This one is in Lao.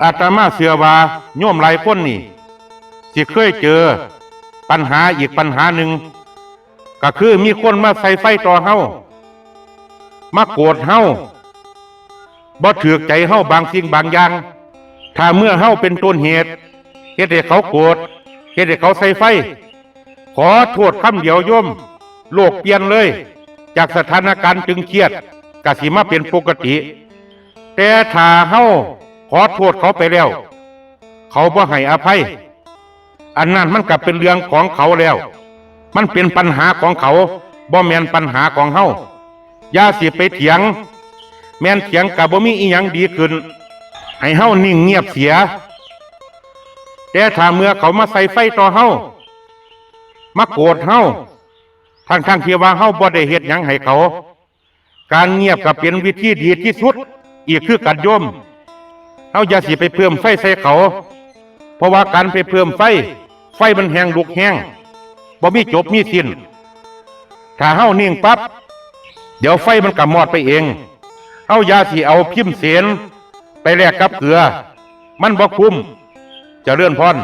ອາດຕະມາເຊື່ອວ່າໂຍມຫຼາຍຄົນນີ້ ຊິເຄີຍເຈີປັນຫາອີກປັນຫາໜຶ່ງ ກໍຄືມີຄົນມາໃສ່ໄຟຕໍ່ເຮົາ, ມາໂກດເຮົາ, ບໍ່ຖືກໃຈເຮົາບາງສິ່ງບາງຢ່າງ. ຖ້າເມື່ອເຮົາເປັນຕົ້ນເຫດ ເຮັດໃຫ້ເຂົາໂກດ, ເຮັດໃຫ້ເຂົາໃສ່ໄຟ, ຂໍໂທດຄຳດຽວໂຍມ, ໂລກປ່ຽນເລີຍ, ຈາກສະຖານະການຕຶງຄຽດ ກະຊິມາເປັນປົກກະຕິ. ແຕ່ຖ້າເຮົາຂໍໂທດເຂົາໄປແລ້ວ ເຂົາບໍ່ໃຫ້ອະໄພ, ອັນນັ້ນມັນກະເປັນເລື່ອງຂອງເຂົາແລ້ວ, ມັນເປັນປັນຫາຂອງເຂົາ, ບໍ່ແມ່ນປັນຫາຂອງເຮົາ. ຢ່າຊິໄປຖຽງ, ແມ່ນຖຽງກະບໍ່ມີອີ່ຫຍັງດີຂຶ້ນ, ໃຫ້ເຮົານິ່ງງຽບເສຍ. ແຕ່ຖ້າເມື່ອເຂົາມາໃສ່ໄຟຕໍ່ເຮົາ, ມາໂກດເຮົາ, ທັງໆທີ່ວ່າເຮົາບໍ່ໄດ້ເຮັດຫຍັງໃຫ້ເຂົາ, ການງຽບກໍເປັນວິທີດີທີ່ສຸດອີກຄືກັນໂຍມ. ເຮົາຢ່າຊິໄປເພີ່ມໄຟໃສ່ເຂົາ, ເພາະວ່າການໄປເພີ່ມໄຟ, ໄຟມັນແຮ່ງລຸກແຮງ, ບໍ່ມີຈົບມີສິ້ນ. ຖ້າເຮົານິ່ງປັບ, ດຽວໄຟມັນກໍມອດໄປເອງ. ເຮົາຢ່າຊິເອົາພິມເສນໄປແລກກັບເກືອ, ມັນບໍ່ຄຸ້ມ. ຈະເລີນພອນ.